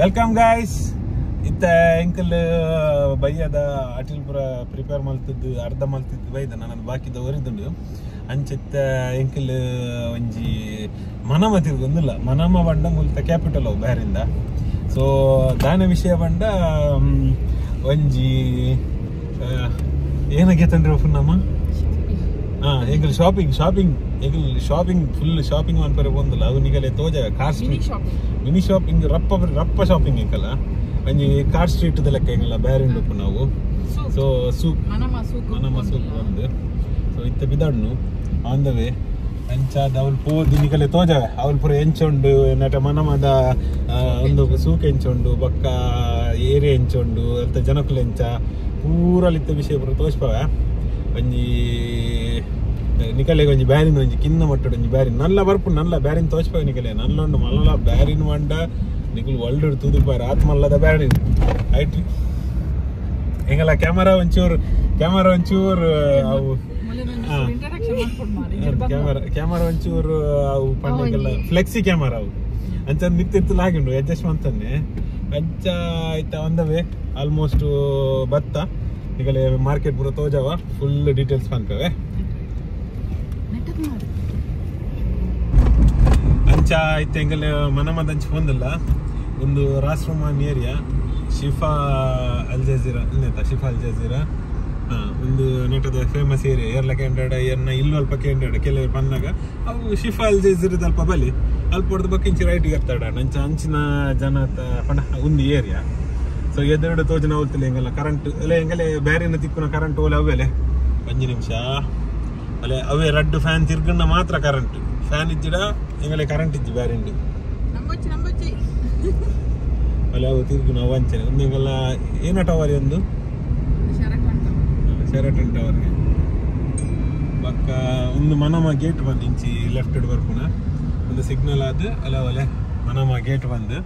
Welcome guys. ಇತ್ತ ಎಂಕಲ್ ಬಯ್ಯದ ಅಟಿಲ್ ಪುರ prepare ಮಲ್ತದ್ದು ಅರ್ಧ ಮಲ್ತಿದ್ದು ಬೈದ ನನ್ನ ಬಾಕಿದ ಒರಿದುಂಡು ಅಂಚೆತ್ತ ಎಂಕಲ್ ಒಂಜಿ ಮನಮ ತಿರ್ಗೊಂದಿಲ್ಲ ಮನಮ ಬಂಡ ಮುಲ್ತ ಕ್ಯಾಪಿಟಲ್ ಅವು ಬ್ಯಾರಿಂದ. ಸೊ ದಾನ ವಿಷಯ ಬಂಡ ಒಂಜಿ ಏನಾಗೆ ತಂಡ್ರಿ ನಮ್ಮ ಎಂಕಲ್ ಶಾಪಿಂಗ್ ಶಾಪಿಂಗ್ ಎಂಕಲ್ ಶಾಪಿಂಗ್ ಫುಲ್ ಶಾಪಿಂಗ್ ಮನ್ಪರೆ ಪೋಂದಿಲ್ಲ ಅವು ನಿಗಲೆ ತೋಜ ಕಾರ್ ಸ್ಟ್ರೀಟ್ ಮಿನಿ ಶಾಪಿಂಗ್ ರಪ್ಪ ರಪ್ಪ ಶಾಪಿಂಗ್ ಎಂಕಲ್ಲ ಒಂಜಿ ಕಾರ್ ಸ್ಟ್ರೀಟ್ ಲೆಕ್ಕ ಎಂಗಲ್ಲ ಬ್ಯಾರಿಂಡ್ ಉಪ್ಪು ನಾವು. ಸೊ ಸೂಕ್ ಮನಮ ಸೂಕ್ ಬಂದು ಸೊ ಇತ್ತ ಬಿದಾಡ್ನು ಆನ್ the way ಅಂಚಾದ ಅವಳು ಪೋದು ನಿಗಲೆ ತೋಜವೆ ಅವಳು ಪೂರ ಎಂಚುಂಡು ನಟ ಮನಮದ ಒಂದು ಸೂಕ್ ಎಂಚುಂಡು ಬಕ್ಕ ಏರಿಯಾ ಎಂಚುಂಡು ಅಲ್ತ ಜನಕುಲು ಎಂಚ ಪೂರಲಿತ್ತ ವಿಷಯ ಪೂರ ತೋಜ್ಪವೆ. ಒಂಜಿ ನಿಕಲೆಗೆ ಒಂಜಿ ಬ್ಯಾರಿನ ಒಂಜಿ ಕಿನ್ನ ಮಟ್ಟಡ್ ಒಂಜಿ ಬ್ಯಾರಿನ್ ನಲ್ಲ ಬರ್ಪು ನಲ್ಲ ಬ್ಯಾರಿನ್ ತೋಜ್ಪವೆ ನಿಕಲೆ ನಲ್ಲೊಂಡು ಮಲ್ಲ ಬ್ಯಾರಿನ್ ಮಂಡ ನಿಕುಲು ವರ್ಲ್ಡ್ ತೂದುಪಾರ ಆತ್ಮಲ್ಲದ ಬ್ಯಾರಿನ್ ಐಟ್ ಎಂಗಲ ಕ್ಯಾಮರಾ ಒಂಚೂರು ಕ್ಯಾಮರಾ ಒಂಚೂರು ಅವು ಕ್ಯಾಮರಾ ಕ್ಯಾಮರಾ ಒಂಚೂರು ಅವು ಪಂಡಕ್ಕೆಲ್ಲ ಫ್ಲೆಕ್ಸಿ ಕ್ಯಾಮರಾ ಅವು ಅಂಚ ಮಿತ್ತಿತ್ತು ಲಾಗಿಂಡು ಅಡ್ಜಸ್ಟ್ ಮಾಡ್ತಾನೆ ಅಂಚ ಆಯ್ತಾ ಒಂದವೇ ಆಲ್ಮೋಸ್ಟ್ ಬತ್ತ ನಿಕಲೆ ಮಾರ್ಕೆಟ್ ಪೂರ ತೋಜವ ಫುಲ್ ಡೀಟೇಲ್ಸ್ ಪನ್ಪವೆ. ಅಂಚ ಇತ್ತೆ ಎಂಗಲ್ ಮನಮದಂಚ ಪೋಂದಿಲ್ಲ ಒಂದು ರಾಸ್ರಮಾನ್ ಏರಿಯಾ ಶಿಫಾ ಅಲ್ ಜಜೀರಾ ಇನ್ನೆತ್ತ ಶಿಫಾ ಅಲ್ ಜಜೀರಾ ಒಂದು ನೆಟದ ಫೇಮಸ್ ಏರಿಯಾ ಏರ್ಲ ಕೇಂದ್ರ ಏರ್ನ ಇಲ್ಲು ಅಲ್ಪ ಕೇಂದ್ರ ಕೆಲವರು ಬಂದಾಗ ಅವು ಶಿಫಾ ಅಲ್ ಜಜೀರದ ಅಲ್ಪ ಬಲಿ ಅಲ್ಪ ಹೊಡೆದು ಬಕ್ಕಿಂಚಿ ರೈಟಿಗೆ ಇರ್ತಾಡ ಅಂಚ ಅಂಚಿನ ಜನ ಪಂಡ ಒಂದು ಏರಿಯಾ. ಸೊ ಎದುರುಡು ತೋಜನ ಹೋಗ್ತಿಲ್ಲ ಎಂಗಲ್ಲ ಕರೆಂಟ್ ಅಲ್ಲ ಎಂಗಲೆ ಬ್ಯಾರಿನ ತಿಕ್ಕುನ ಕರೆಂಟ್ ಓಲೆ ಅವೆಲೆ 5 ನಿಮಿಷ ಅಲ್ಲೇ ಅವೇ ರಡ್ಡು ಫ್ಯಾನ್ ತಿರ್ಗಣ್ಣ ಮಾತ್ರ ಕರೆಂಟ್ ಫ್ಯಾನ್ ಇಜ್ಜಿಡ ಎಂಗಲೆ ಕರೆಂಟ್ ಇಜ್ಜಿ ಬ್ಯಾರಿಂಡು ಅಲ್ಲ ಅವು ತಿರ್ಗುಣ ಅವು ಅಂಚನೆ ಒಂದು ಎಂಗಲ್ಲ ಏನ ಟವರ್ ಒಂದು ಶೆರಟನ್ ಟವರ್ಗೆ ಪಕ್ಕ ಒಂದು ಮನಮ ಗೇಟ್ ಬಂದು ಇಂಚಿ ಲೆಫ್ಟ್ ಬರ್ಪುನ ಒಂದು ಸಿಗ್ನಲ್ ಆದ ಅಲ್ಲ ಒಲೆ ಮನಮ ಗೇಟ್ ಬಂದು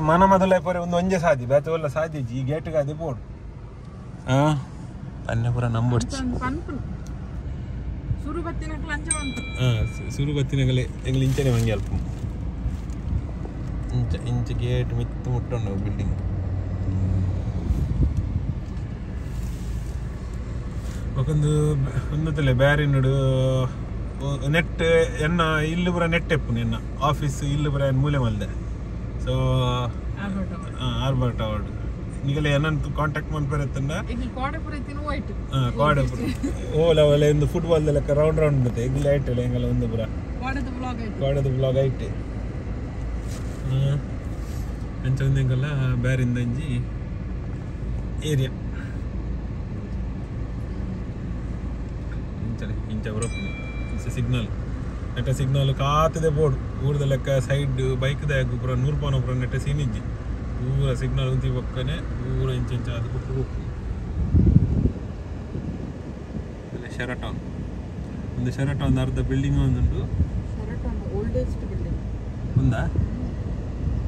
ಮನಮದಲ್ಲ ಪೋರೆ ಒಂದು ಒಂಜೆ ಸಾದಿ ಬೇತೆ ಒಲ್ಲ ಸಾದಿ ಈ ಗೇಟ್ಗೆ ಅದೇ ಬೋರ್ಡ್ ಪನ್ನೆ ಪೂರ ನಂಬೊಡ್ಚಿ ಸುರು ಬತ್ತಿನಗಲೆ ಎಂಗ್ಲ ಇಂಚನೆ ಮಂಗೆ ಅಲ್ಪ ಇಂಚ ಇಂಚ ಗೇಟ್ ಮಿತ್ತು ಮುಟ್ಟುಂಡು ಬಿಲ್ಡಿಂಗ್ ಒಂದು ಒಂದತ್ತಲೆ ಬ್ಯಾರಿನುಡು ನೆಟ್ ಎನ್ನ ಇಲ್ಲು ಪೂರ ನೆಟ್ ಎಪ್ಪುನು ಎನ್ನ ಆಫೀಸ್ ಇಲ್ಲು ಪೂರ ಮೂಲೆ ಮಲ್ದೆ. ಸೊ ಆರ್ಬರ್ ಟವರ್ ನಿಗಲೆ ಏನಂತ ಕಾಂಟ್ಯಾಕ್ಟ್ ಮನ್ಪರೆ ಎತ್ತಂಡ ಕೋಡೆ ಪೂರ ಓಲ ಓಲೆ ಒಂದು ಫುಟ್ಬಾಲ್ ಲೆಕ್ಕ ರೌಂಡ್ ರೌಂಡ್ ಬತ್ತೆ ಎಂಗ್ಲ ಐಟಲೆ ಎಂಗಲ ಒಂದು ಪೂರ ಕೋಡೆದ ಬ್ಲಾಗ್ ಐಟೆ ಅಂಚ ಒಂದು ಎಂಗಲ್ಲ ಬ್ಯಾರಿಂದ ಅಂಜಿ ಏರಿಯಾ ಇಂಚಲೆ ಇಂಚ ಬರಪ್ಪು ಸಿಗ್ನಲ್ ನೆಟ್ಟ ಸಿಗ್ನಲ್ ಕಾತದೆ ಬೋರ್ಡ್ ಊರದ ಲೆಕ್ಕ ಸೈಡ್ ಬೈಕ್ ದಾಗ ಪೂರ 100 ಪಾನ ಪೂರ ನೆಟ್ಟ ಸೀನ್ ಇಜ್ಜಿ ಪೂರ ಸಿಗ್ನಲ್ ಉಂತಿ ಪಕ್ಕನೆ ಪೂರ ಇಂಚ ಇಂಚ ಅದು ಕುಪ್ಪು ಅಲ್ಲ ಶೆರಟಾನ್ ಒಂದು ಶೆರಟಾನ್ ಅರ್ಧ ಬಿಲ್ಡಿಂಗ್ ಒಂದುಂಟು ಶೆರಟಾನ್ ಓಲ್ಡೆಸ್ಟ್ ಬಿಲ್ಡಿಂಗ್ ఉందా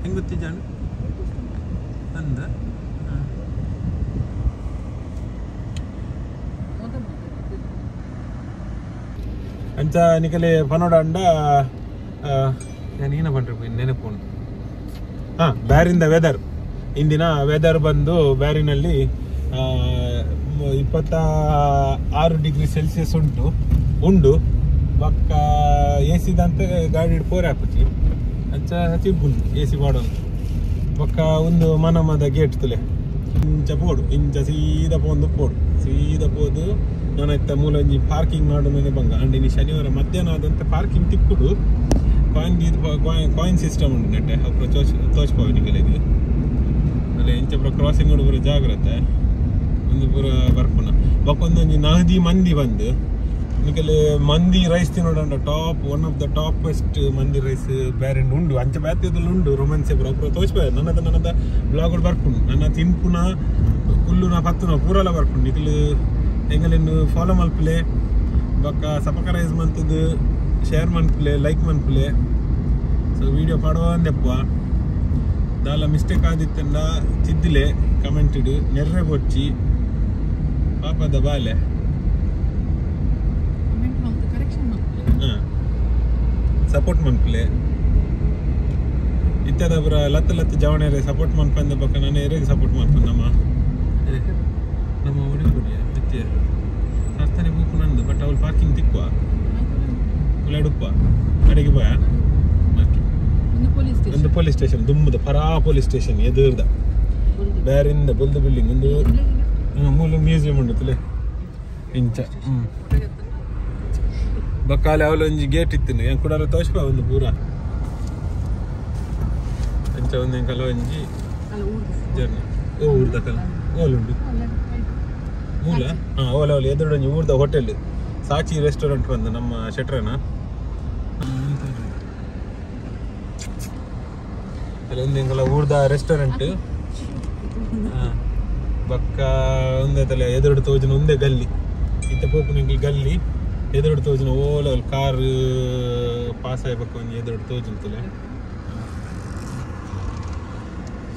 ಹೆಂಗೆ ಗೊತ್ತಿದ್ದಾನು ಅಂದ ಅಂಚ ನಿಕಲೆ ಪನೋಡ ಅಂಡ ನಾನು ಏನ ಪಂಡ್ರಿ ನೆನಪು ಹಾಂ ಬ್ಯಾರಿಂದ ವೆದರ್ ಇಂದಿನ ವೆದರ್ ಬಂದು ಬ್ಯಾರಿನಲ್ಲಿ 26 ಡಿಗ್ರಿ ಸೆಲ್ಸಿಯಸ್ ಉಂಟು ಉಂಡು ಬಕ್ಕ ಎ ಸಿದಂತ ಗಾಡಿ ಪೋರೆ ಹಾಕುಚಿ ಅಂಚ ತಿಬ್ಬುಂಡು ಎ ಸಿ ಮಾಡೋದು ಬೊಕ್ಕ ಒಂದು ಮನಮದ ಗೇಟ್ ತುಲೆ ಇಂಚ ಪೋಡು ಇಂಚ ಸೀದಾ ಪೋಂದು ಪೋಡು ಸೀದಾ ಪೋದು ನಾನು ಇತ್ತ ಮೂಲ ಒಂಜಿ ಪಾರ್ಕಿಂಗ್ ಮಾಡು ಮನೆ ಬಂಗ ಅಂಡ್ ಇನಿ ಶನಿವಾರ ಮಧ್ಯಾಹ್ನ ಆದಂತೆ ಪಾರ್ಕಿಂಗ್ ತಿಕ್ಕುಡು ಕಾಯಿನ್ ಕಾಯಿನ್ ಸಿಸ್ಟಮ್ ಉಂಟು ನೆಟ್ಟೆ ಅப்புறம் ತೋಚ್ಪಾವೆ ನಿಕಲೆಗ್ ಅಲ್ಲೇ ಇಂಚ ಪೂರ ಕ್ರಾಸಿಂಗ್ ಉಂಡು ಪೂರ ಜಾಗ್ರತೆ ಒಂದು ಪೂರ ಬರ್ಪುನ ಬೊಕ್ಕ ಒಂದೊಂಜಿ ನದಿ ಮಂದಿ ಬಂದು ನಿಕಲೆ ಮಂದಿ ರೈಸ್ ತಿನ್ನೋಡ top one of the toppest mandi rice ಬ್ಯಾರೆಂಡ್ ಉಂಡು ಅಂಚ ಬ್ಯಾತಿದಲ್ಲಿ ಉಂಡು ರೊಮ್ಯಾನ್ಸ್ ಪೂರ ಪೂರ ತೋಚ್ಪಾವೆ ನನ್ನದ ನನ್ನದ ಬ್ಲಾಗ್ ಬರ್ಪುಂಡು ನನ್ನ ತಿನ್ಪುನ ಕುಲ್ಲುನ ಪತ್ತುನ ಪೂರಲ ಬರ್ಪುಂಡು ನಿಕಲು ಎಂಗಲೆನ್ನು ಫಾಲೋ ಮಲ್ಪುಲೆ ಬೊಕ್ಕ ಸಬಕರೈಸ್ ಮಂತದ್ದು ಶೇರ್ ಮನ್ಪುಲೆ ಲೈಕ್ ಮನ್ಪುಲೆ. ಸೊ ವಿಡಿಯೋ ಪಾಡುವಂದೆಪ್ಪ ದಾಲ ಮಿಸ್ಟೇಕ್ ಆದಿತ್ತಂಡ ತಿದ್ದಿಲೆ ಕಮೆಂಟ್ ಇಡು ನೆರ್ರೆ ಬೊಚ್ಚಿ ಪಾಪದ ಬಾಲೆ ಸಪೋರ್ಟ್ ಮನ್ಪುಲೆ. ಇತ್ತದ ಪುರ ಲತ್ತ ಲತ್ತ ಜವಣೆರೆ ಸಪೋರ್ಟ್ ಮನ್ಪಂದ ಬೊಕ್ಕ ನಾನು ಎರೆಗ್ ಸಪೋರ್ಟ್ ಮನ್ಪುನ ನಮ್ಮ ನಮ್ಮ ಒಡಿಪುಡಿಯ ಇತ್ತೆ ಸರ್ತಾನೆ ಬೂಕು ನಂದು ಬಟ್ ಅವಳು ಪಾರ್ಕಿಂಗ್ ತಿಕ್ಕುವ ಉಲಾಡುಪ್ಪ ಕಡೆಗೆ ಬಾಯ ಒಂದು ಪೊಲೀಸ್ ಸ್ಟೇಷನ್ ದುಮ್ಮದ ಪರಾ ಪೊಲೀಸ್ ಸ್ಟೇಷನ್ ಎದುರ್ದ ಬೇರಿಂದ ಬುಲ್ದ ಬಿಲ್ಡಿಂಗ್ ಒಂದು ಮೂಲ ಮ್ಯೂಸಿಯಂ ಉಂಡು ಇಂಚ ಬಕ್ಕಾಲೆ ಅವಳು ಒಂಜಿ ಗೇಟ್ ಇತ್ತು ಏನು ಕೂಡ ತೋಷ್ಪ ಒಂದು ಪೂರ ಅಂಚ ಒಂದು ಎಂಕಲ ಒಂಜಿ ಜರ್ನಿ ಓ ಊರ್ದ ಕಲ ಓಲುಂಡು ಮೂಲ ಹಾಂ ಓಲ ಓಲ ಎದುರು ಒಂಜಿ ಊರ್ದ ಹೋಟೆಲ್ ಸಾಚಿ ರೆಸ್ಟೋರೆಂಟ್ ಬಂದು ನಮ್ಮ ಶೆಟ್ರನ ಅಲ್ಲಿ ಒಂದು ಎಂಕಲ ಊರ್ದ ರೆಸ್ಟೋರೆಂಟ್ ಬಕ್ಕ ಒಂದೇ ತಲೆ ಎದುರು ತೋಜಿನ ಒಂದೇ ಗಲ್ಲಿ ಇತ್ತ ಪೋಪುನ ಗಲ್ಲಿ ಎದುರು ತೋಜಿನ ಓಲ ಕಾರ್ ಪಾಸ್ ಆಯ್ಬೇಕು ಒಂಜಿ ಎದುರು ತೋಜಿನ ತಲೆ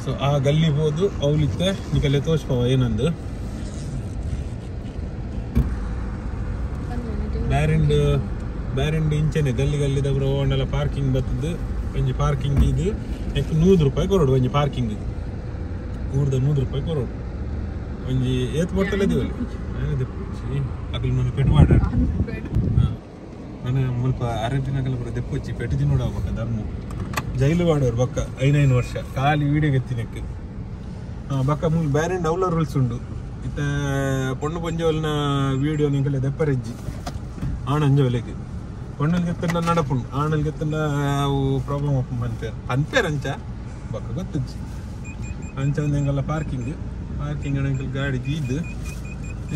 ಸೊ ಆ ಗಲ್ಲಿ ಬೋದು ಅವಳಿತ್ತೆ ನಿಕಲೆ ತೋಜ್ಪವ ಏನಂದು ಬ್ಯಾರಿಂಡ್ ಬ್ಯಾರಿಂಡ್ ಇಂಚನೆ ಗಲ್ಲಿ ಗಲ್ಲಿದವರು ಓಂಡಲ ಪಾರ್ಕಿಂಗ್ ಬತ್ತದ್ದು ಒಂಜಿ ಪಾರ್ಕಿಂಗ್ ಇದು 100 ರೂಪಾಯಿ ಕೊರೋಡು ಒಂಜಿ ಪಾರ್ಕಿಂಗ್ ಊರ್ದ 100 ರೂಪಾಯಿ ಕೊರೋಡು ಒಂಜಿ ಏತ್ ಬರ್ತಲ್ಲ ಇದೀವಲ್ಲಿ ಅಕಲ್ ಮನೆ ಪೆಟ್ಟು ಮಾಡ ಮನೆ ಮುಲ್ಪ ಅರಬಿನಕಲ್ ಪೂರ ದೆಪ್ಪೊಚ್ಚಿ ಪೆಟ್ಟು ತಿನ್ನೋಡು ಬಕ್ಕ ಧರ್ಮ ಜೈಲು ಮಾಡೋರು ಬಕ್ಕ 5 ವರ್ಷ ಖಾಲಿ ವೀಡಿಯೋ ಎತ್ತಿನಕ್ಕೆ ಬಕ್ಕ ಮೂಲು ಬ್ಯಾರೆಂಡ್ ಅವಲ ರೂಲ್ಸ್ ಉಂಡು ಇತ್ತ ಪೊಣ್ಣು ಪೊಂಜೋಲ್ನ ವೀಡಿಯೋ ನಿಂಕಲೆ ದೆಪ್ಪರೆಜ್ಜಿ ಆಣಂಜೋಲೆಗೆ ಪೊಣ್ಣಲ್ಗೆ ಎತ್ತಂಡ ನಡಪುಂಡು ಆಣಲ್ಗೆ ಎತ್ತಂಡ ಅವು ಪ್ರಾಬ್ಲಮ್ ಓಪನ್ ಪನ್ಪೇರ್ ಪನ್ಪೇರ್ ಅಂಚ ಬಕ್ಕ ಗೊತ್ತಜ್ಜಿ ಅಂಚ ಒಂದು ಎಂಕಲ್ಲ ಪಾರ್ಕಿಂಗ್ ಪಾರ್ಕಿಂಗ್ ಎಂಕಲ್ ಗಾಡಿ ದೀದ್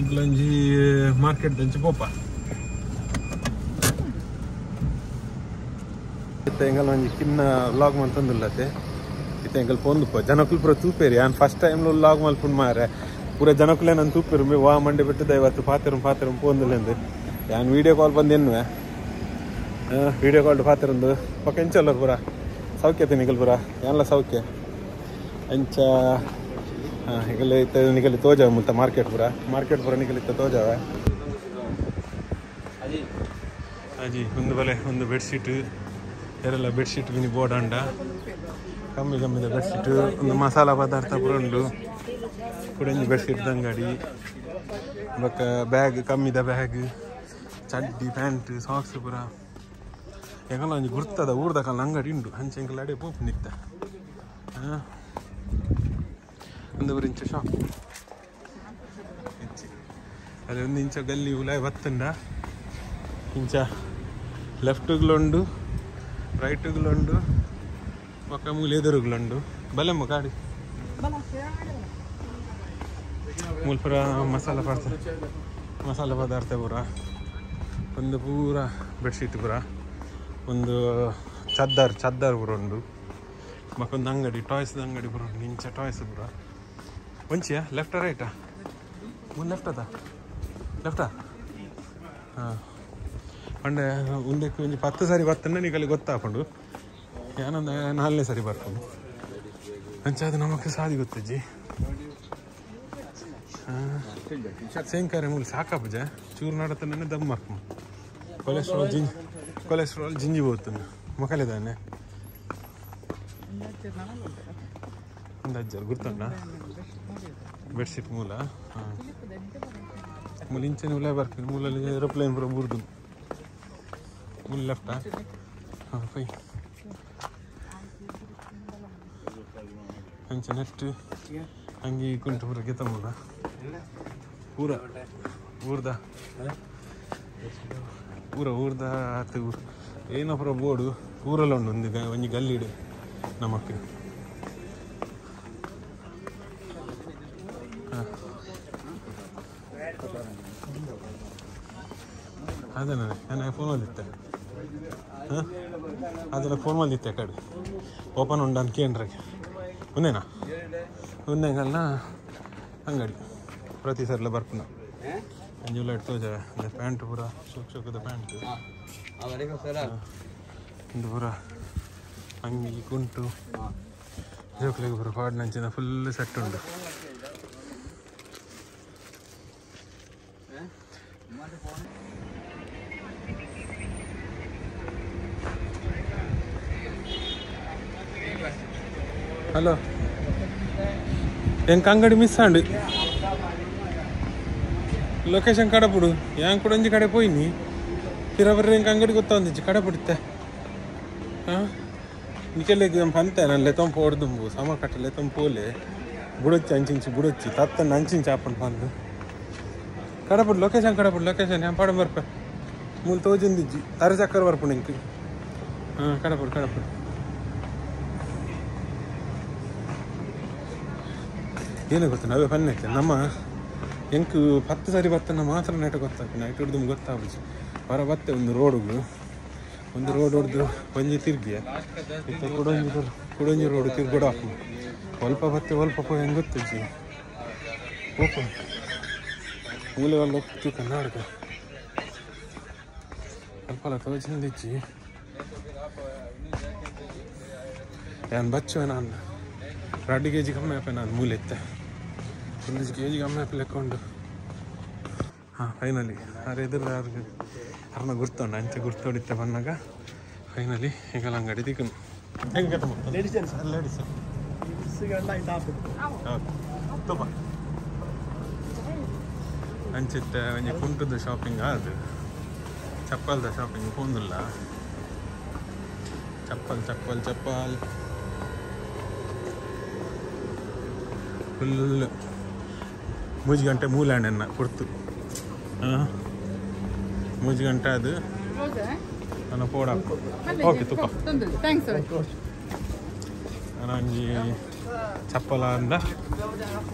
ಎಂಕಲ್ ಒಂಜಿ ಮಾರ್ಕೆಟ್ ದಂಚಿ ಪೋಪ ಇತ್ತ ಎಂಕಲ್ ಒಂಜಿ ಕಿನ್ನ ವ್ಲಾಗ್ ಮಂತಂದುಲ್ಲತೆ ಇತ್ತ ಎಂಕಲ್ ಪೋಂದುಪ್ಪ ಜನಕುಲು ಪೂರ ತೂಪೇರಿ ಯಾನ್ ಫಸ್ಟ್ ಟೈಮ್ ವ್ಲಾಗ್ ಮಲ್ಪುಂಡು ಮಾರೆ ಪೂರ ಜನಕುಲೇ ನಾನು ತೂಪೇರು ವಾ ಮಂಡೆ ಬಿಟ್ಟು ಇವತ್ತು ಪಾತೆರು ಪಾತೆರು ಪೋಂದುಲ್ಲೆಂದು ಯಾನ್ ವೀಡಿಯೋ ಕಾಲ್ ಬಂದು ಎನ್ನುವೆ ವೀಡಿಯೋ ಕಾಲ್ ಪಾತೆರೊಂದು ಪಕ್ಕ ಎಂಚಲ್ಲ ಪೂರ ಸೌಖ್ಯತೆ ನಿಕಲ್ ಪೂರ ಯಾನ್ಲ ಸೌಖ್ಯ ಅಂಚ ನಿಕಲ್ ಇತ್ತ ನಿಕಲಿ ತೋಜಾವ ಮುಲ್ತ ಮಾರ್ಕೆಟ್ ಪೂರ ಮಾರ್ಕೆಟ್ ಪೂರ ನಿಕಲ್ ಇತ್ತ ತೋಜಾವ ಅಜಿ ಒಂದು ಬಲೆ ಒಂದು ಬೆಡ್ಶೀಟ್ ಎರಲ್ಲ ಬೆಡ್ಶೀಟ್ ಮಿನಿ ಬೋರ್ಡ್ ಅಂಡ ಕಮ್ಮಿ ಕಮ್ಮಿದ ಬೆಡ್ಶೀಟ್ ಒಂದು ಮಸಾಲ ಪದಾರ್ಥ ಪೂರ ಉಂಡು ಕುಡಂಜಿ ಬೆಡ್ಶೀಟ್ ಅಂಗಡಿ ಬೊಕ್ಕ ಬ್ಯಾಗ್ ಕಮ್ಮಿದ ಬ್ಯಾಗ್ ಚಡ್ಡಿ ಪ್ಯಾಂಟ್ ಸಾಕ್ಸ್ ಪೂರ ಎಂಕಲ್ಲ ಒಂಜಿ ಗುರ್ತದ ಊರ್ದ ಕಾಲ ಅಂಗಡಿ ಉಂಡು ಅಂಚ ಎಂಕಲ್ ಅಡೆ ಪೋಪು ನಿತ್ತ ಒಂದು ಇಂಚ ಶಾಪ್ ಇಂಚಿ ಅಲ್ಲಿ ಒಂದು ಇಂಚ ಗಲ್ಲಿ ಉಲಾಯ್ ಬತ್ತುಂಡ ಇಂಚ ಲೆಫ್ಟ್ಗುಲುಂಡು ರೈಟ್ಗುಲುಂಡು ಬೊಕ್ಕ ಮೂಲು ಎದುರುಗುಲುಂಡು ಬಲೆಮ್ಮ ಗಾಡಿ ಮೂಲು ಪೂರ ಮಸಾಲ ಪದಾರ್ಥ ಮಸಾಲ ಪದಾರ್ಥ ಪೂರ ಒಂದು ಪೂರ ಬೆಡ್ಶೀಟ್ ಪೂರ ಒಂದು ಚದ್ದಾರ್ ಚದ್ದಾರ್ ಪೂರ ಉಂಡು ಮಕ್ಕೊಂದು ಅಂಗಡಿ ಟಾಯ್ಸ್ದ ಅಂಗಡಿ ಪೂರ ಉಂಡು ಇಂಚ ಟಾಯ್ಸ್ ಪೂರ ಒಂಚಿಯಾ ಲೆಫ್ಟಾ ರೈಟಾ ಒಂದು ಲೆಫ್ಟ್ ಅದ ಲೆಫ್ಟಾ ಹಾಂ ಪಂಡೆ ಉಂದಕ್ಕೆ ಒಂಜಿ 10 ಸಾರಿ ಬತ್ತಂಡ ನಿಕಲ್ಲಿ ಗೊತ್ತಾಪುಂಡು ಏನಂದ 4ನೇ ಸಾರಿ ಬರ್ಪುಂಡು ಅಂಚ ಅದು ನಮಕ್ ಸಾದಿ ಗೊತ್ತಜ್ಜಿ ಸೇಂಕಾರೆ ಮೂಲು ಸಾಕಾಪುಜ ಚೂರು ನಡತನೇ ದಮ್ ಮಾರ್ಪು ಕೊಲೆಸ್ಟ್ರಾಲ್ ಜಿಂಜಿ ಕೊಲೆಸ್ಟ್ರಾಲ್ ಜಿಂಜಿ ಹೋಗ್ತಾನೆ ಮೊಕಲಿದಾನೆ ಒಂದು ಅಜ್ಜರು ಗುರ್ತಂಡ ಬೆಡ್ಶೀಟ್ ಮೂಲ ಹಾಂ ಮೂಲ ಇಂಚಿನ ಉಲೇ ಬರ್ತೀನಿ ಮೂಲಲ್ಲಿ ಏರೋಪ್ಲೇನ್ ಪೂರ ಬೂರ್ದು ಮೂಲ ಲೆಫ್ಟಾ ಹಾಂ ಫೈ ಅಂಚ ನೆಟ್ ಅಂಗಿ ಕುಂಟು ಪೂರ ಗೆತ್ತ ಮೂಲ ಪೂರ ಊರ್ದ ಪೂರ ಊರ್ದ ಆತು ಏನೋ ಪೂರ ಬೋರ್ಡು ಊರಲ್ಲ ಉಂಡು ಒಂದು ಒಂಜಿ ಗಲ್ಲಿಡು ನಮಕ್ ಅದೇ ನಾನು ಫೋನ್ ಬಂದಿತ್ತೆ ಹಾಂ ಅದರ ಫೋನ್ ಬಂದಿತ್ತೆ ಆ ಕಡೆ ಓಪನ್ ಉಂಡು ಅಂತ ಕೇಂದ್ರಕ್ಕೆ ಒಂದೇನಾ ಒಂದೇಗಲ್ಲ ಅಂಗಡಿ ಪ್ರತಿ ಸಲ ಬರ್ಪುನ ಅಂಜುಲ ತೋಜ ಪ್ಯಾಂಟ್ ಪೂರ ಶೋಕ್ ಶೋಕದ ಪ್ಯಾಂಟ್ ಒಂದು ಪೂರ ಅಂಗಿ ಕುಂಟು ಜೋಕ್ಲಿಗೆ ಪೂರ ಪಾಡ್ನಂಚಿನ ಫುಲ್ ಸೆಟ್ ಉಂಟು ಹಲೋ ಎಂಕ್ ಅಂಗಡಿ ಮಿಸ್ ಆಂಡ್ ಲೊಕೇಶನ್ ಕಡಪುಡು ಯಾನ್ ಕೂಡ ಒಂಜಿ ಕಡೆ ಪೋಯಿನಿ ಪಿರ ಬರ್ರೆ ಎಂಕ್ ಅಂಗಡಿ ಗೊತ್ತೊಂದಿಜ್ಜಿ ಕಡಪುಡಿತ್ತೆ ಹಾಂ ನಿಕೆಲೆಗ್ ಪಂತೆ ನಾನು ಲೆತೊಂದು ಪೋಡ್ದುಂಬು ಸಮ ಕಟ್ಟ ಲೆತೊಂದು ಪೋಲೆ ಬುಡೊಚ್ಚಿ ಅಂಚಿಂಚಿ ಬುಡೊಚ್ಚಿ ತತ್ತನ್ನು ಅಂಚಿಂಚಿ ಆಪುಂಡು ಪಂದು ಕಡಪುಡು ಲೊಕೇಶನ್ ಕಡಪುಡು ಲೊಕೇಶನ್ ಯಾನ್ ಪಾಡ ಬರ್ಪೆ ಮೂಲು ತೋಜೊಂದಿಜ್ಜಿ ಅರೆ ಚಕ್ಕರ್ ಬರ್ಪುಂಡು ಎಂಕ್ ಹಾಂ ಕಡಪುಡು ಕಡಪುಡು ಏನು ಗೊತ್ತು ನಾವೇ ಪನ್ನೆ ನಮ್ಮ ಎಂಕ್ 10 ಸಾರಿ ಬತ್ತನ ಮಾತ್ರ ನೆಟ ಗೊತ್ತಾಗ್ತದೆ ನೈಟ್ ಹಿಡ್ದು ಗೊತ್ತಾಗುಜಿ ಹೊರ ಬತ್ತೆ ಒಂದು ರೋಡ್ಗು ಒಂದು ರೋಡ್ ಹೊಡೆದು ಒಂಜಿ ತಿರ್ಗಿಯ ಇತ್ತ ಕುಡೊಂಜಿ ಕುಡೊಂಜಿ ರೋಡ್ ತಿರ್ಗೋಡ ಹಾಕು ಸ್ವಲ್ಪ ಬತ್ತೆ ಸ್ವಲ್ಪ ಪೋಯ್ ಹೆಂಗೆ ಗೊತ್ತಜ್ಜಿ ಓಪ ಮೂಲೆ ಒಲ್ಲ ಕರ್ನಾಟಕ ಸ್ವಲ್ಪ ತೋಜಿಂದಿಜ್ಜಿ ನಾನು ಬಚ್ಚುವೆ ನಾನು 2 ಕೆಜಿ ಕಮ್ಮಿ ಆಪೆ ನಾನು ಮೂಲೆ ಇತ್ತೆ 1 ಕೆಜಿ ಕಮ್ಮಿ ಆಪೆ ಲೆಕ್ಕೊಂಡು ಹಾಂ ಫೈನಲಿ ಅರೆ ಎದುರು ಅರ್ನ ಗುರ್ತೋಂಡು ಅಂಚೆ ಗುರ್ತೋಡಿತ್ತೆ ಬಂದಾಗ ಫೈನಲಿ ಈಗಲ ಅಂಗಡಿ ತಿಕ್ಕನು ಹೆಂಗೆ ಲೇಡೀಸ್ ಲೇಡೀಸ್ ತುಪ್ಪ ಅಂಚಿತ್ತೆ ಒಂಜಿ ಕುಂಟದ ಶಾಪಿಂಗ್ ಅದು ಚಪ್ಪಲ್ದ ಶಾಪಿಂಗ್ ಪೋಂದುಲ್ಲ ಚಪ್ಪಲ್ ಚಪ್ಪಲ್ ಚಪ್ಪಲ್ ಫುಲ್ 3 ಗಂಟೆ ಮೂಲೆ ಕೊಡ್ತು ಹಾಂ 3 ಗಂಟೆ ಅದು ನಾನು ಪೋಡ ಓಕೆ ತುಪ್ಪ ನಾನು ಒಂಜಿ ಚಪ್ಪಲ ಅಂದ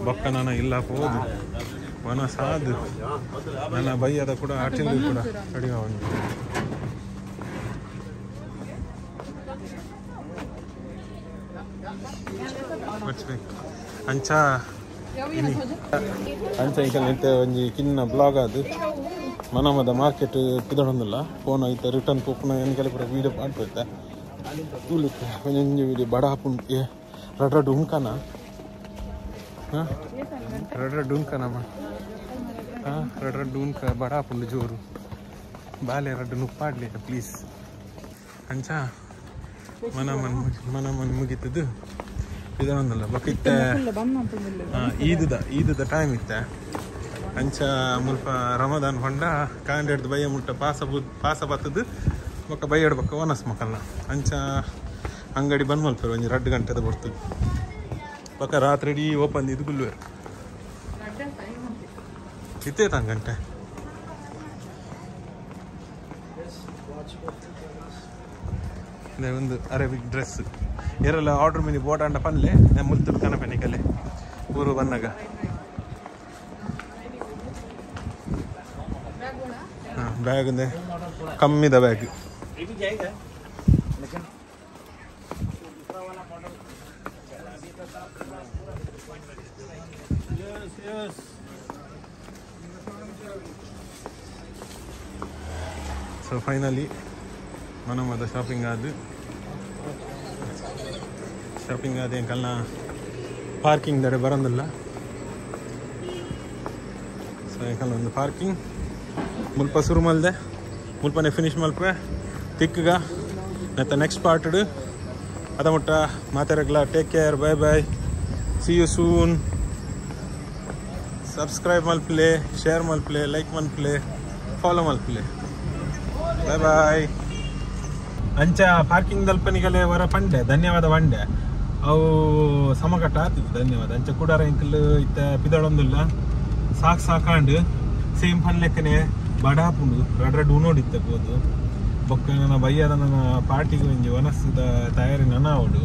ಬೊಕ್ಕ ನಾನು ಇಲ್ಲ ಪೋದು ವನ ಸಾದು ನನ್ನ ಬೈಯದ ಕೂಡ ಅಟಿಲು ಕೂಡ ಕಡಿಮೆ ಒಂದು ಅಂಚ ಅಂಚ ಈಗ ನಿಂತೆ ಒಂಜಿ ಕಿನ್ನ ಬ್ಲಾಗ್ ಅದು ಮನಮದ ಮಾರ್ಕೆಟ್ ಪಿದಡೊಂದಿಲ್ಲ ಫೋನ್ ಐತೆ ರಿಟರ್ನ್ ಪೋಪುನ ಎನ್ಕೆಲೆ ಪೂರ ವೀಡಿಯೋ ಮಾಡ್ಬಿಡ್ತೆ ತೂಲಿಕ್ಕೆ ಒಂಜೊಂಜಿ ವೀಡಿಯೋ ಬಡ ಹಾಪುಂಡು ಏ ರಡ್ ರಡ್ ಉಂಕನ ಹಾಂ ರಡ್ ರಡ್ ಉಂಕನಮ್ಮ ಹಾಂ ರಡ್ ರಡ್ ಉಂಕ ಬಡ ಹಾಪುಂಡು ಜೋರು ಬಾಲೆ ರಡ್ಡು ನುಪ್ಪಾಡ್ಲಿ ಪ್ಲೀಸ್ ಅಂಚ ಮನ ಮನ್ ಮನ ಮನ್ ಮುಗೀತದ್ದು ಇದೊಂದಲ್ಲ ಬಕ್ಕಿತ್ತೆ ಈದದ ಟೈಮ್ ಇತ್ತೆ ಅಂಚ ಮುಲ್ಪ ರಮದಾನ್ ಹೊಂಡ ಕಾಂಡೆಡ್ದು ಬಯ್ಯ ಮುಟ್ಟ ಪಾಸ ಪಾಸ ಬತ್ತದು ಬೊಕ್ಕ ಬಯ್ಯಡ್ ಬೊಕ್ಕ ವನಸ್ ಮಕ್ಕಲ್ನ ಅಂಚ ಅಂಗಡಿ ಬಂದ್ ಮಲ್ಪೆರು ಒಂಜಿ 2 ಗಂಟೆದ ಬರ್ತದೆ ಬೊಕ್ಕ ರಾತ್ರಿ ಇಡೀ ಓಪನ್ ಇದು ಗುಲ್ವೇರು ಇತ್ತೇ ತಂಗ ಗಂಟೆ ಒಂದು ಅರೇಬಿಕ್ ಡ್ರೆಸ್ ಏರೆಲ್ಲ ಆರ್ಡರ್ ಮಿನಿ ಬೋಟ್ ಅಂಡ ಪನ್ಲೆ ನಾನು ಮುಲ್ತುಡು ಕನಪೆನಿಕಲೆ ಊರು ಬನ್ನಾಗ ಹಾಂ ಬ್ಯಾಗ್ ಅಂದ್ರೆ ಕಮ್ಮಿದ ಬ್ಯಾಗ್ ಸೊ ಫೈನಲಿ ಮನಮದ ಶಾಪಿಂಗ್ ಅದು ಶಾಪಿಂಗ್ ಅದು ಎಂಕಲ್ನ ಪಾರ್ಕಿಂಗ್ ದಡೆ ಬರೋದಿಲ್ಲ ಸೊ ಎಂಕಲ್ನ ಒಂದು ಪಾರ್ಕಿಂಗ್ ಮುಲ್ಪ ಶುರು ಮಲ್ದೆ ಮುಲ್ಪನೆ ಫಿನಿಶ್ ಮಲ್ಪೆ ತಿಕ್ಕಗ ಮತ್ತು ನೆಕ್ಸ್ಟ್ ಪಾರ್ಟ್ ಅದ ಮುಟ್ಟ ಮಾತಾಡಗ್ಲ take care bye bye see you soon subscribe ಮಲ್ಪ್ಲೆ share ಮಲ್ಪ್ಲೆ like ಮಲ್ಪ್ಲೆ follow ಮಲ್ಪ್ಲೆ ಬಾಯ್ ಬಾಯ್ ಅಂಚ ಪಾರ್ಕಿಂಗ್ ದಲ್ಪನಿಗಲೆ ವರ ಪಂಡೆ ಧನ್ಯವಾದ ಪಂಡೆ ಅವು ಸಮಕಟ್ಟ ಆತಿತ್ತು ಧನ್ಯವಾದ ಅಂಚ ಕುಡಾರ ಎಂಕಲ್ ಇತ್ತ ಪಿದಳೊಂದಿಲ್ಲ ಸಾಕು ಸಾಕಾಂಡು ಸೇಮ್ ಪನ್ಲೆಕ್ಕನೆ ಬಡ ಹಾಪುಂಡು ರಡ್ ರಡ್ ಉನೋಡಿತ್ತ ಪೋದು ಬೊಕ್ಕ ನನ್ನ ಬಯ್ಯದ ನನ್ನ ಪಾರ್ಟಿಗೆ ಒಂಜಿ ವನಸ್ಸದ ತಯಾರಿ ನನ್ನ ಅವಡು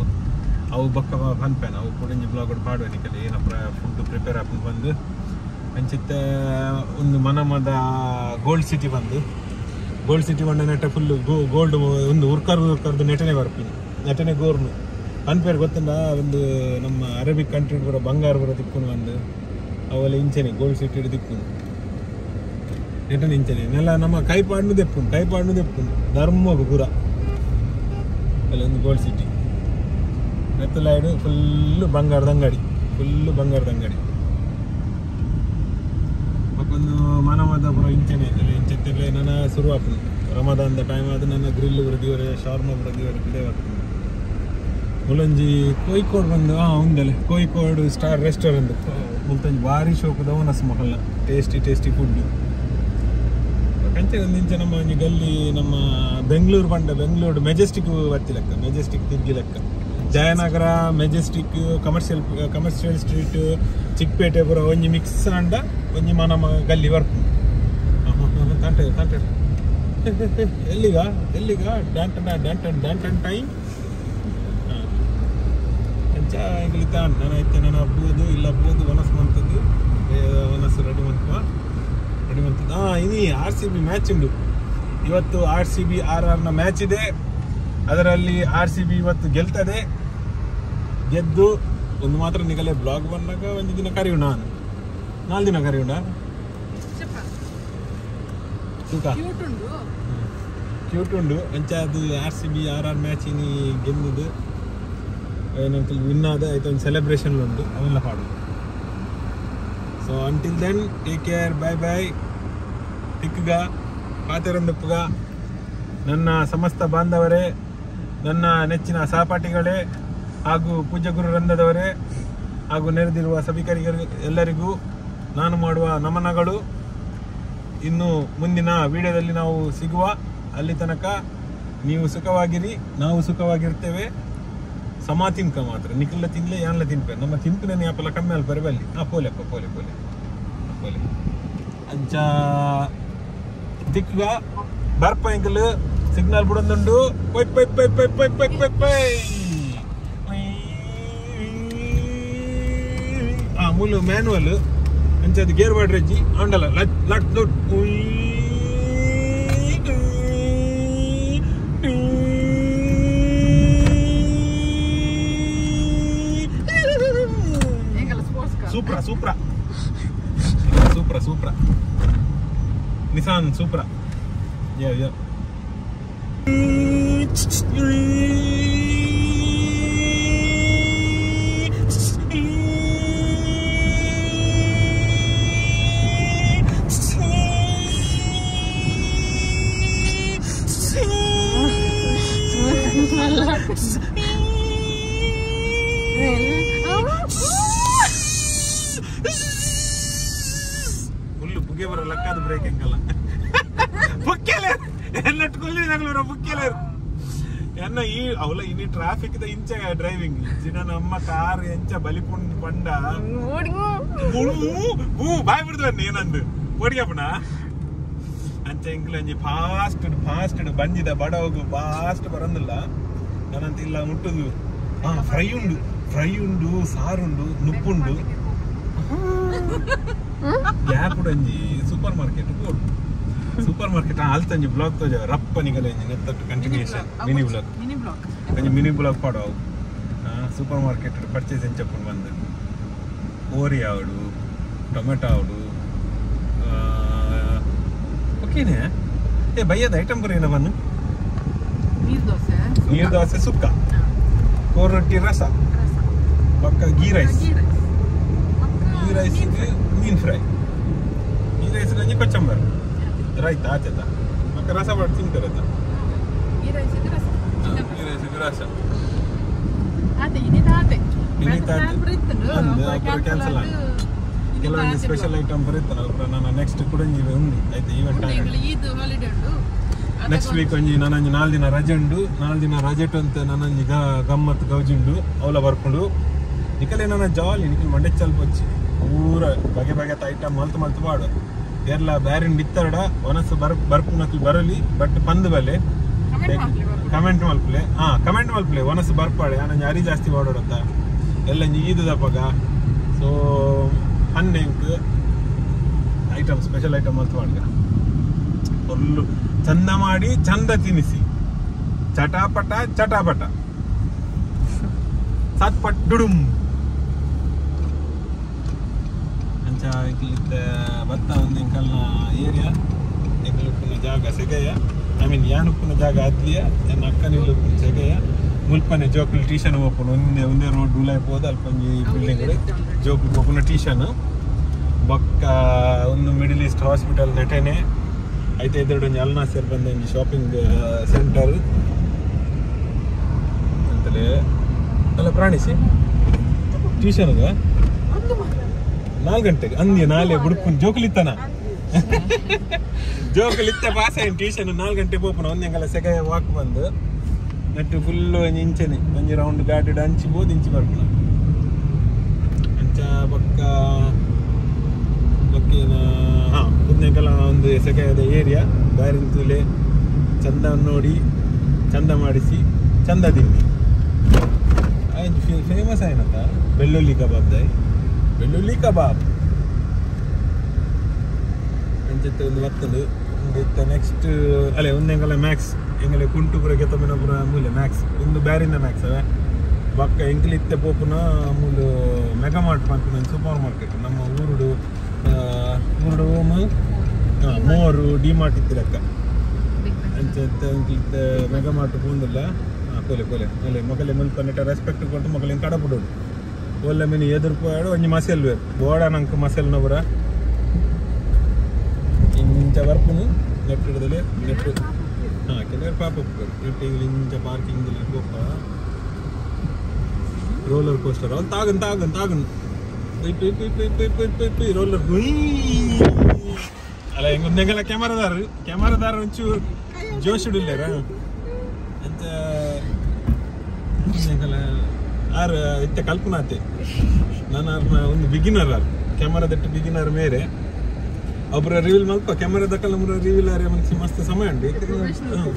ಅವು ಬೊಕ್ಕ ಪನ್ಪೇನ ಅವು ಕೊಡಂಜಿ ಬ್ಲಾಗ್ ಪಾಡುವೆ ನಿಕಲೆ ಏನಪ್ಪ ಫುಡ್ ಪ್ರಿಪೇರ್ ಆಪುಂಡು ಬಂದು ಅಂಚಿತ್ತ ಒಂದು ಮನಮದ ಗೋಲ್ಡ್ ಸಿಟಿ ಬಂದು ಗೋಲ್ಡ್ ಸಿಟಿ ಬಂಡ ನೆಟ್ಟ ಫುಲ್ ಗೋಲ್ಡ್ ಒಂದು ಉರ್ಕರ್ದು ನೆಟನೆ ಬರ್ಪಿನಿ ನೆಟನೆ ಗೋರ್ನು ಅನ್ಪೇರು ಗೊತ್ತಲ್ಲ ಒಂದು ನಮ್ಮ ಅರೇಬಿಕ್ ಕಂಟ್ರಿ ಬರೋ ಬಂಗಾರ ಬರೋ ತಿಕ್ಕುನು ಒಂದು ಅವೆಲ್ಲ ಇಂಚನೆ ಗೋಲ್ಡ್ ಸಿಟಿ ತಿಕ್ಕುನು ನೆಟನೆ ಇಂಚನೆ ನೆಲ್ಲ ನಮ್ಮ ಕೈಪಾಡ್ನು ದೆಪ್ಪುನು ಕೈಪಾಡ್ನು ದೆಪ್ಪುನು ಧರ್ಮಗು ಪೂರ ಅಲ್ಲಿ ಒಂದು ಗೋಲ್ಡ್ ಸಿಟಿ ನೆತ್ತಲಾಯ್ಡು ಫುಲ್ಲು ಬಂಗಾರದ ಅಂಗಡಿ ಫುಲ್ಲು ಬಂಗಾರದ ಅಂಗಡಿ ಒಂದು ಮಾನವದ ಪುರ ಇಂಚನೆ ಇಂಚೆ ನನ್ನ ಶುರು ಆಪುಂಡು ರಮದಾನ್ದ ಟೈಮ್ ಆದ ನನ್ನ ಗ್ರಿಲ್ ಬರ ದಿವರೆ ಶಾರ್ಮಾ ಬರ ದಿವರೆ ಪಿದೆ ಬರ್ಪುಂಡು. ಮುಲಂಜಿ ಕೋಯಿಕೋಡ್ ಬಂದು ಉಂದಲೆ ಕೋಯಿಕೋಡ್ ಸ್ಟಾರ್ ರೆಸ್ಟೋರೆಂಟ್ ಮುಲ್ತಂಜಿ ಭಾರಿ ಶೋಕುದ ಒನಸ್ ಮಹಲ್ಲ ಟೇಸ್ಟಿ ಟೇಸ್ಟಿ ಫುಡ್ ಕಂಚೆ ಒಂದಿಂಚ ನಮ್ಮ ಒಂಜಿ ಗಲ್ಲಿ ನಮ್ಮ ಬೆಂಗಳೂರು ಬಂಡ ಬೆಂಗಳೂರು ಮೆಜೆಸ್ಟಿಕ್ ಬತ್ತಿ ಲೆಕ್ಕ ಮೆಜೆಸ್ಟಿಕ್ ತಿರ್ಗಿ ಲೆಕ್ಕ Jayanagar Majestic commercial commercial street Chickpet ಪೂರ ಒಂಜಿ ಮಿಕ್ಸ್ ಆಂಡ ಒಂಜಿ ನಮ್ಮ ಗಲ್ಲಿ ಬರ್ಪು ತಂಟೆ ತಂಟೆ ಎಲ್ಲಿಗ ಎಲ್ಲಿಗ ಡ್ಯಾಂಟನ್ ಡ್ಯಾಂಟನ್ ಡ್ಯಾಂಟನ್ ಟೈಮ್ ಅಂಚ ಎಂಗ್ಲಿತ ನಾನು ಐತೆ ನಾನು ಹಬ್ಬದು ಇಲ್ಲ ಹಬ್ಬದು ವನಸ್ ಮಂತದ್ದು ವನಸ್ ರೆಡಿ ಮಂತ್ವ ರೆಡಿ ಮಂತದ್ದು. ಇನಿ ಆರ್ ಸಿ ಬಿ ಮ್ಯಾಚ್ ಉಂಟು ಇವತ್ತು. ಆರ್ ಸಿ ಬಿ ಆರ್ ಆರ್ನ ಮ್ಯಾಚ್ ಇದೆ. ಅದರಲ್ಲಿ ಆರ್ ಸಿ ಬಿ ಇವತ್ತು ಗೆಲ್ತದೆ. ಗೆದ್ದು ಒಂದು ಮಾತ್ರ ನಿಗಲೆ ಬ್ಲಾಗ್ ಬಂದಾಗ ಒಂದು ದಿನ ಕರೆಯೋಣ, ನಾನು 4 ದಿನ ಕರೆಯೋಣ. ಕ್ಯೂಟ್ ಉಂಡು ಅಂಚ ಅದು R C B R R match ಇನಿ ಗೆದ್ದುದು ಏನಂತ ವಿನ್ ಆದ ಆಯ್ತು ಒಂದು ಸೆಲೆಬ್ರೇಷನ್ ಉಂಟು ಅವೆಲ್ಲ ಪಾಡು. So until then take care, bye bye. ತಿಕ್ಕುಗ ಪಾತೆರಂದಪ್ಪುಗ ನನ್ನ ಸಮಸ್ತ ಬಾಂಧವರೇ, ನನ್ನ ನೆಚ್ಚಿನ ಸಹಪಾಠಿಗಳೇ ಹಾಗೂ ಪೂಜ್ಯ ಗುರು ರಂದದವರೇ ಹಾಗೂ ನೆರೆದಿರುವ ಸಭಿಕರಿಗೆ ಎಲ್ಲರಿಗೂ ನಾನು ಮಾಡುವ ನಮನಗಳು. ಇನ್ನು ಮುಂದಿನ ವಿಡಿಯೋದಲ್ಲಿ ನಾವು ಸಿಗುವ. ಅಲ್ಲಿ ತನಕ ನೀವು ಸುಖವಾಗಿರಿ, ನಾವು ಸುಖವಾಗಿರ್ತೇವೆ. ಸಮ ತಿನ್ಕ ಮಾತ್ರ ನಿಖಲ್ಲ ತಿನ್ಲೆ ಯಾನ್ಲ ತಿನ್ಪೆ ನಮ್ಮ ತಿನ್ಪಿನ ಯಾಪಲ್ಲ ಕಮ್ಮಿ ಅಲ್ಪ ಬರಬಲ್ಲಿ. ಪೋಲೆಪ್ಪ ಪೋಲೆ ಪೋಲೆ ಪೋಲೆ ಅಂಚ ತಿಕ್ಕುಗ ಬರ್ಪ ಎಂಕಲ್ ಸಿಗ್ನಲ್ ಬಿಡೊಂದುಂಡು. ಪೊಯ್ ಪೊಯ್ ಪೊಯ್ ಪೊಯ್ ಪೊಯ್ ಪೊಯ್ ಪೊಯ್ ಪೊಯ್. ಮೂಲು ಮ್ಯಾನುವಲ್ ಅಂಚ ಅದು ಗೇರ್ ಬಾಡ್ರೆಜ್ಜಿ ಆಂಡಲ ಲಟ್ ಲಟ್ ಲುಟ್. Supra Supra Supra Supra Nissan Supra. Yeah yeah. Full ಪುಗೆ ಬರ ಲಕ್ಕಾದ ಬ್ರೇಕ್ ಹೆಂಗಲ್ಲ ಬುಕ್ಕೇಲೇರು ಎನ್ನಟ್ಕೊಳ್ಳಿ ನಗಲೂರ ಬುಕ್ಕೇಲೇರು ಎನ್ನ ಈ ಅವಲ ಇನಿ ಟ್ರಾಫಿಕ್ the ಇಂಚ ಡ್ರೈವಿಂಗ್ ಜಿನ ನಮ್ಮ ಕಾರ್ ಎಂಚ ಬಲಿಪುಂಡ್ ಪಂಡ ಬಾಯ್ ಬಿಡ್ದು ಏನಂದು ಪೊಡಿಯಪ್ಪಣ ಅಂಚ ಎಂಕ್ಲ ಅಂಜಿ ಫಾಸ್ಟ್ ಫಾಸ್ಟ್ ಬಂಜಿದ ಬಡವಗು ಫಾಸ್ಟ್ ಬರಂದಿಲ್ಲ ನಾನಂತ ಇಲ್ಲ ಮುಟ್ಟುದು. ಫ್ರೈ ಉಂಡು ಫ್ರೈ ಉಂಡು ಸಾರುಂಡು ನುಪ್ಪುಂಡು ಗ್ಯಾಪ್ ಒಂಜಿ ಸೂಪರ್ ಮಾರ್ಕೆಟ್ ಬೋಡು ಸೂಪರ್ ಮಾರ್ಕೆಟ್ ಅಲ್ತಂಜಿ ಬ್ಲಾಕ್ ತೋಜ ರಪ್ಪ ನಿಗಲ ಒಂಜಿ ನೆತ್ತಟ್ಟು ಕಂಟಿನ್ಯೂಷನ್ ಮಿನಿ ಬ್ಲಾಕ್ ಒಂಜಿ ಮಿನಿ ಬ್ಲಾಕ್ ಪಾಡು. ಸೂಪರ್ ಮಾರ್ಕೆಟ್ ಪರ್ಚೇಸ್ ಎಂಚಪ್ಪುಂಡು ಬಂದು ಓರಿ ಆವಡು ಟೊಮೆಟೊ ಆವಡು ಓಕೆನೆ. ಏ ಬಯ್ಯದ ಐಟಮ್ ಬರೀನ ಬನ್ನು ನೀರು ದೋಸೆ ಸುಕ್ಕ ಕೋರೊಟ್ಟಿ ರಸ ಪಕ್ಕ ಗೀ ರೈಸ್ ಗೀ ರೈಸ್ ಮೀನ್ ಫ್ರೈ ಗೀ ರೈಸ್ ಒಂಜಿ ಕೊಚ್ಚಂಬರ್ ರೈತ ಆಚೆತ ಮಕ್ಕ ರಸ ಮಾಡಿ ತಿಂತಾರತ ಗೀ ರೈಸ್ ರಸ ಕ್ಯಾನ್ಸಲ್ ಆಗಿ ಕೆಲವೊಂದು ಸ್ಪೆಷಲ್ ಐಟಮ್ ಬರುತ್ತೆ ಅಲ್ಪ ನಾನು ನೆಕ್ಸ್ಟ್ ಕುಡಂಜಿ ಉಂಡು ಆಯ್ತು ಈವೆಂಟ್ ನೆಕ್ಸ್ಟ್ ವೀಕ್ ಒಂಜಿ ನಾನೊಂಜಿ 4 ದಿನ ರಜೆ ಉಂಡು. 4 ದಿನ ರಜೆಟು ಅಂತ ನಾನೊಂಜಿ ಗಮ್ಮತ್ತು ಗೌಜುಂಡು ಅವಲ ಬರ್ಕೊಂಡು ನಿಕಲೆ ನನ್ನ ಜಾಲಿ ನಿಖಲ್ ಮಂಡೆ ಚಲ್ಪ వచ్చಿ ಪೂರ ಬಗೆ ಬಗೆತ ಐಟಮ್ ಮಲ್ತು ಮಲ್ತು ಪಾಡು ಏರ್ಲ ಬ್ಯಾರಿನ್ ಬಿತ್ತರಡ ಒನಸು ಬರ್ಪುನಕ್ಲು ಬರಲಿ ಬಟ್ ಪಂದು ಬಲೆ ಕಮೆಂಟ್ ಮಲ್ಪಲೆ. ಕಮೆಂಟ್ ಮಲ್ಪಲೆ ಒನಸು ಬರ್ಪಾಡೆ ನಾನೊಂಜಿ ಅರಿ ಜಾಸ್ತಿ ಪಾಡೋಡತ್ತ ಎಲ್ಲ ಈದುದಪ್ಪಗ. ಸೊ ಹನ್ನೆಂಕ್ ಐಟಮ್ ಸ್ಪೆಷಲ್ ಐಟಮ್ ಮಲ್ತು ಪಾಡ್ಗ ಫುಲ್ಲು ಚಂದ ಮಾಡಿ ಚಂದ ತಿನ್ನಿಸಿ ಚಟಾಪಟ ಚಟಾಪಟ ಸತ್ಪಟ್ ಡುಡುಂ ಅಂಚ ಇತ್ತ ಬತ್ತ ಒಂದು ಎಂಕಲ್ನ ಏರಿಯಾ ಎಂಕಲ್ ಜಾಗ ಸೆಗಯ್ಯ I mean ಯಾನುಪ್ಪುನ ಜಾಗ ಅದ್ಲಿಯ ಎನ್ನ ಅಕ್ಕನಿಲ್ಲುಪ್ಪುನ ಸೆಗಯ್ಯ ಮುಲ್ಪನೆ ಜೋಕುಲು ಟ್ಯೂಷನ್ ಪೋಪುನು ಒಂದೇ ಒಂದೇ ರೋಡ್ ಉಲಾಯ್ ಪೋದು ಅಲ್ಪ ಒಂಜಿ ಬಿಲ್ಡಿಂಗ್ ಜೋಕುಲು ಪೋಪುನ ಟ್ಯೂಷನ್ ಬೊಕ್ಕ ಒಂದು ಮಿಡಿಲ್ ಈಸ್ಟ್ ಹಾಸ್ಪಿಟಲ್ ನೆಟೆನೆ ಐತೆ ಎದುರು ಒಂಜಿ ಅಲ್ನಾಸರ್ ಬಂದ ಒಂಜಿ ಶಾಪಿಂಗ್ ಸೆಂಟರ್ ಅಂತಲೇ. ಅಲ್ಲ ಪ್ರಾಣಿಸಿ ಟ್ಯೂಷನ್ 4 ಗಂಟೆಗೆ ಅಂದ್ಯ ನಾಳೆ ಬುಡ್ಪುನ್ ಜೋಕುಲಿತ್ತನ ಜೋಕುಲಿತ್ತ ಪಾಸ್ ಆಯ್ತು ಟ್ಯೂಷನ್ 4 ಗಂಟೆ ಪೋಪುನ ಒಂದೆಂಗಲ ಸೆಕೆ ವಾಕ್ ಬಂದು ನೆಟ್ಟು ಫುಲ್ ಒಂಜಿ ಇಂಚನೆ ಒಂಜಿ ರೌಂಡ್ ಗಾಡಿ ಅಂಚಿ ಬೋದು ಇಂಚಿ ಬರ್ಪುನ ಅಂಚ ಬೊಕ್ಕ ಬೊಕ್ಕಿನ ಹಾಂ ಕುದ್ನೆಂಕಲ ಒಂದು ಸೆಕೆದ ಏರಿಯಾ ದಾರಿನ ತೂಲೆ ಚಂದ ನೋಡಿ ಚಂದ ಮಾಡಿಸಿ ಚಂದ ತಿನ್ನಿ ಫೇಮಸ್ ಆಯ್ನತ ಬೆಳ್ಳುಳ್ಳಿ ಕಬಾಬ್ ದಾಯ್ ಬೆಳ್ಳುಳ್ಳಿ ಕಬಾಬ್ ಅಂಚಿತ್ತು ಒಂದು ಬರ್ತದೆ ಒಂದು ನೆಕ್ಸ್ಟ್ ಅಲ್ಲೇ ಒಂದೆಂಗಲ ಮ್ಯಾಕ್ಸ್ ಎಂಗಲೆ ಕುಂಟುಪುರ ಗೆತಮಿನಪುರ ಮೂಲೆ ಮ್ಯಾಕ್ಸ್ ಒಂದು ಬ್ಯಾರಿಂದ ಮ್ಯಾಕ್ಸ್ ಅವೇ ಬಕ್ಕ ಎಂಕಲ್ ಇತ್ತೆ ಪೋಪುನ ಮೂಲು ಮೆಗಾಮಾರ್ಟ್ ಪನ್ಪಿನ ಒಂದು ಸೂಪರ್ ಮಾರ್ಕೆಟ್ ನಮ್ಮ ಊರುಡು ಊರುಡು ಮೋರು ಡಿ ಮಾರ್ಟ್ ಇತ್ತು ಲೆಕ್ಕ ಅಂಚ ಎಂಕಲ್ ಮೆಗಾಮಾರ್ಟ್ ಪೋಂದಿಲ್ಲ ಕೋಲೆ ಕೋಲೆ ಅಲ್ಲೇ ಮೊಗಲೆ ಮುಲ್ಪ ನೆಟ್ಟ ರೆಸ್ಪೆಕ್ಟ್ ಕೊಟ್ಟು ಮೊಗಲಿನ ಕಡಪುಡೋಡು ಒಲ್ಲ ಮೀನು ಎದುರು ಪೋಯಾಡು ಒಂಜಿ ಮಸೆಲ್ ವೇರು ಬೋಡ ನಂಗೆ ಮಸೆಲ್ನ ಪುರ ಇಂಚ ಬರ್ಪುನು ನೆಟ್ ಹಿಡ್ದಲೆ ನೆಟ್ ಹಾಂ ಕೆಲವರು ಪಾಪ ನೆಟ್ ಇಂಚ ಪಾರ್ಕಿಂಗ್ ಪೋಪ ರೋಲರ್ ಕೋಸ್ಟರ್ ಅವ್ನು ತಾಗನ್ ತಾಗನ್ ತಾಗನ್ ರೋಲರ್ ಅಲ್ಲ ಹೆಂಗೊಂದೆಂಗಲ್ಲ ಕ್ಯಾಮರಾದಾರರು ಕ್ಯಾಮರಾದಾರ ಒಂಚೂರು ಜೋಶುಡಿಲ್ಲಾರ ಅಂಚ ಆರ್ ಇತ್ತೆ ಕಲ್ಪನಾತೆ ನಾನು ಆರ್ನ ಒಂದು ಬಿಗಿನರ್ ಆರ್ ಕ್ಯಾಮರಾದಟ್ಟು ಬಿಗಿನರ್ ಮೇರೆ ಒಬ್ಬರ ರಿವೀಲ್ ಮಲ್ಪ ಕ್ಯಾಮರಾ ದಕ್ಕಲ್ಲ ಮುರ ರಿವೀಲ್ ಆರೆ ಮನ್ಸಿ ಮಸ್ತ್ ಸಮಯ ಉಂಟು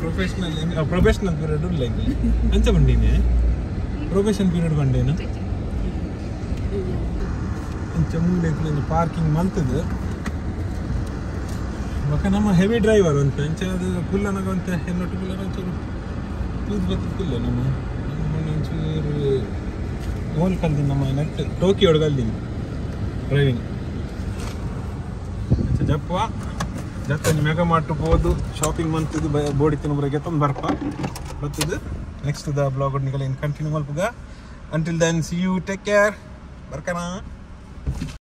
ಪ್ರೊಫೆಷನಲ್ ಪ್ರೊಫೆಷನಲ್ ಪೀರಿಯಡ್ ಉಲ್ಲ ಅಂಚ ಬಂಡೀನಿ ಪ್ರೊಫೆಷನ್ ಪೀರಿಯಡ್ ಬಂಡೇನು ಅಂಚ ಮೂಲೆ ಪಾರ್ಕಿಂಗ್ ಮಲ್ತದು ಬೊಕ್ಕ ನಮ್ಮ ಹೆವಿ ಡ್ರೈವರ್ ಅಂತ ಅಂಚ ಅದು ಕುಲ್ಲನಾಗ ಅಂತ ಹೆನ್ನೊಟ್ಟು ಕುಲ್ಲನ ಒಂಚೂರು ತೂದು ಬತ್ತು ಕುಲ್ಲ ನಮ್ಮ ನಮ್ಮ ಒಂಚೂರು ಓಲ್ ಕಲ್ದಿನಿ ನಮ್ಮ ನೆಟ್ ಟೋಕಿಯೋಡು ಕಲ್ದಿನಿ ಡ್ರೈವಿಂಗ್ ಅಂಚ ಜಪ್ಪ ಜತ್ತ ಮೆಗಾ ಮಾರ್ಟ್ ಪೋದು ಶಾಪಿಂಗ್ ಮಂತದ್ದು ಬೋಡಿ ತಿನ್ನುಬರಗೆ ತಂದು ಬರ್ಪ ಬರ್ತದೆ ನೆಕ್ಸ್ಟ್ the blog ನಿಗಲ ಇನ್ ಕಂಟಿನ್ಯೂ ಮಲ್ಪುಗ. Until then see you, take care, ಬರ್ಕನಾ.